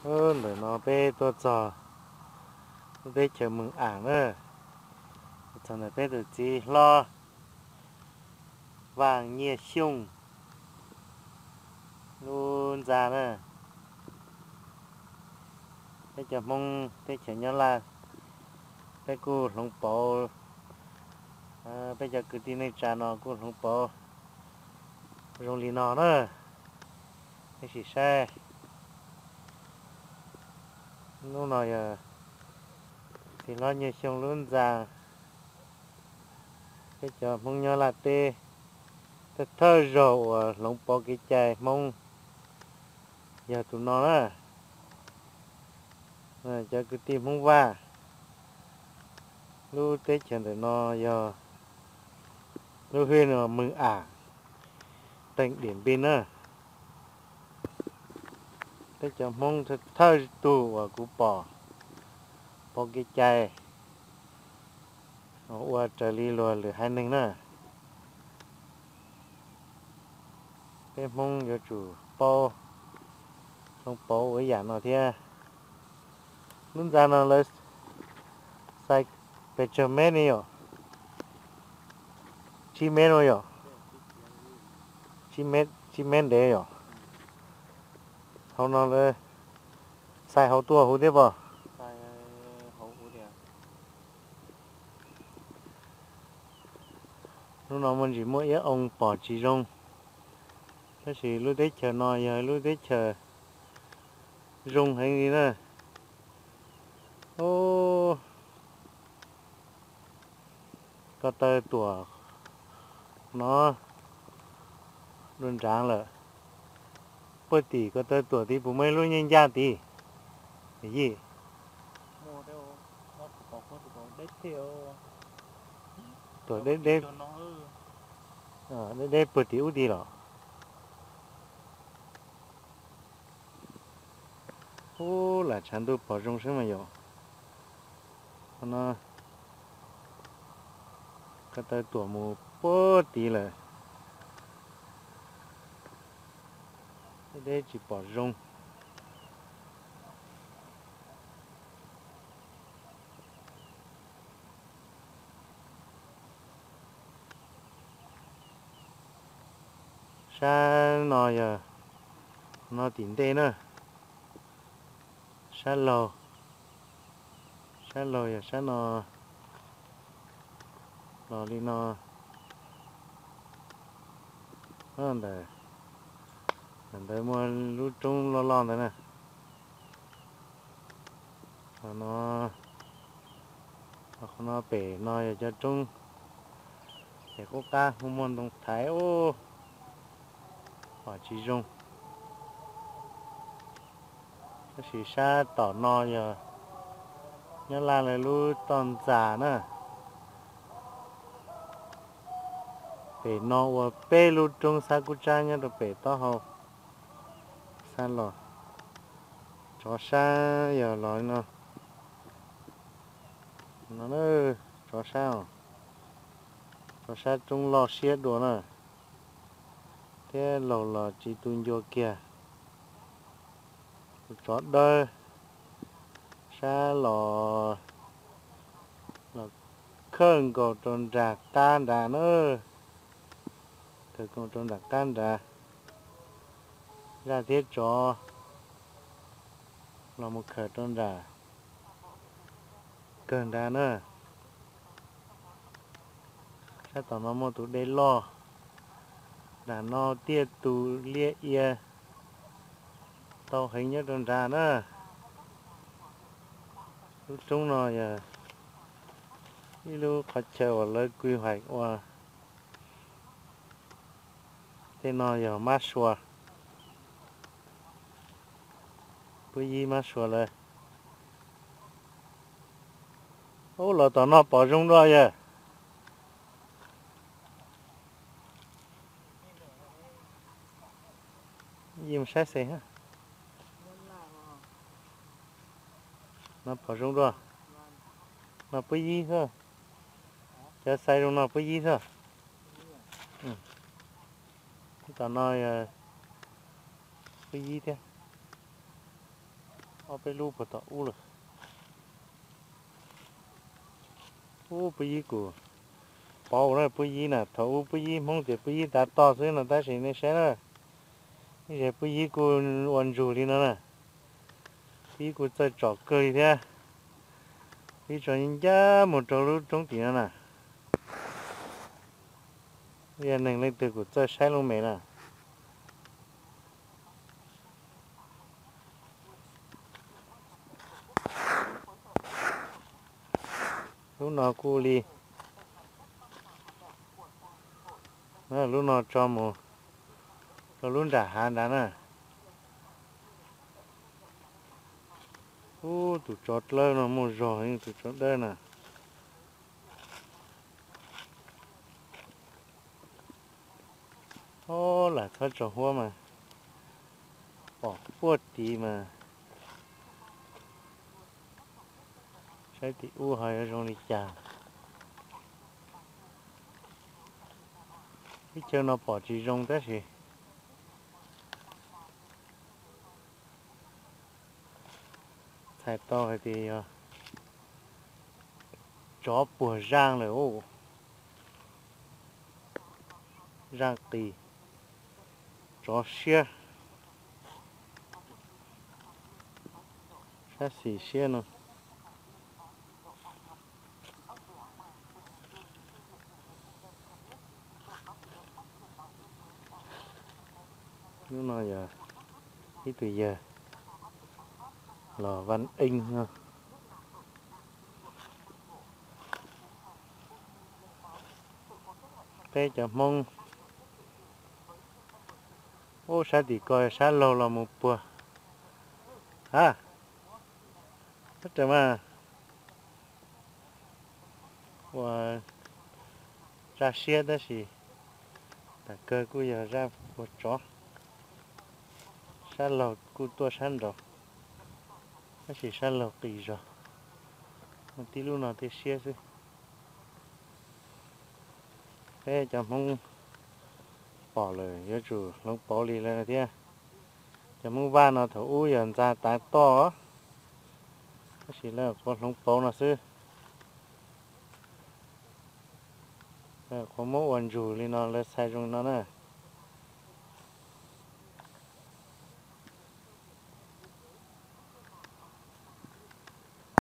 Ntawm no peb tuaj txog lub teb chaws Mws Am na, txog ntawm peb tus txiv hlob Vaj Nyiaj Xyooj lub ntxa na. Peb cov Hmoob teb chaws Nyab Laj, peb kuj hloov pauv, peb cov kwv tij neej tsa no kuj hloov pauv zoo li no na. Peb sim saib, lub no yog txiv hlob Nyiaj Xyooj lub ntxa. Peb cov Hmoob nyob Laj teb, thawj thawj zaug uas hloov pauv kev cai Hmoob yog tus no na. Cov kwv tij Hmoob Vaj, lub teb chaws ntawm no yog lub hwj no Mws Am, teem Diam Npij na. Peb cov Hmoob thawj tug uas kuv pom pauv kev cai ua raws li luag lwm haiv neeg na. Peb Hmoob yuav tsum paub, hloov pauv ua ib yam no thiab. Lub ntxa no lawv xais pes tsawg mev ne yom? Tsib mev no yom? Tsib mev ntev yom? Hauv no lawv xais hauv tuaj huv thiab pob? Hnub no muaj ntsis muaj iab oo pom tsis zoo, tab sis lub teb chaws no yog lub teb chaws zoo heev li na. Ub, ko taw tuam no dua nrad lawm. Puag tim ko taw tuam tid puas muaj ib lub ncej ncaj tid? Yij, tuam deb deb, deb deb puag tim ub tid los. Ub, lam tshav ntuj pom zoo seb mas yom. Qhov no ko taw tuam mus puag tid lawm, deb deb tsis pom zoo. Sab no yog, no tim ntej na, sab laug, sab laug yog sab no los li no. Ntawm, ntawm ntawd muaj lub roob loj loj ntawd na. Qhov no, qhov no pem no yog cov roob, ces qub qab hu muaj ntoo thaiv ub, pom tsis zoo. Tab sis sab tom no yog Nyab Laj lawv lub toj ntxas na. Pem no ua peb lub roob xab kub tsab nyob rau pem taub hau. Xab los, tsov sab yog los no, no, tsov sab os, tsov sab roob loj siab dua na, thiab laug los tsis tu ncua kiag. Tus tsov dawb sab los, los khawm nkaus rau nram qab nrad na, khawm nkaus rau nram qab nrad. Zaj thiab tsov los mus khawm rau nram kawg nrad na. Sab tom no muaj tus dej loj, nram no tiaj tus liaj ia tau heev nyob rau nrad na. Lub roob no yog ib lub qhov chaw uas lawv kwj hais ua, tej no yog mab sua, pub yib mab sua lawm. Ub, los tom no pom zoo dua yog. Yim saib xes, no pom zoo dua. No pub yib xwb, cov xais zoo no pub yib xwb. Tom no pub yib thiab. Ob peb lub puag tom ub lawm. Ub, pub yib kuv pauv na, pub yib na, thaum ub pub yib Hmoob tias pub yib tav toj xwb no, tab sis nej saib na, ib zes pub yib kuj ua ntsug li no na. Pub yib kuj txawj tsom kawg li thiab. Pub yib tsom ncaj mus rau lub roob tim no na. Yog neeg leej twg kuj txawj saib lub me na. Lub no kuj li, lub no tso mus rau lub nram hav nrad na. Ub, tus tsov dlawb no muaj zog li tus tsov dawb na. Ob, lam txhob tsaus huab mas pom puag tid mas. Saib tim ub ho yuav zoo li cas. Teb chaws no pom tsis zoo tab sis txhais tau hais tias yog tsov puag zaj lawm. Zaj qis, tsov siab, sab xis siab no. Lub no yog ib tug yawg los Vaj Eeb no. Peb cov Hmoob, ub, sab tim ko sab laug los mus puag. Ha, tab ras mas ua zaj siab tab sis tas kawg kuj yog zaj puag tsov. Sab laug kuj tuaj sab nraud, tab sis sab laug qis zog, muaj tib lub no thiaj siab xwb. Peb cov Hmoob pom lawm yuav tsum hloov pauv li lawv thiab. Cov Hmoob Vaj no thaum ub yog ntxa tav toj, tab sis lawv qhuav hloov pauv no xwb. Lawv qhuav muab ua ntsug li no lawv txhais zoo no na.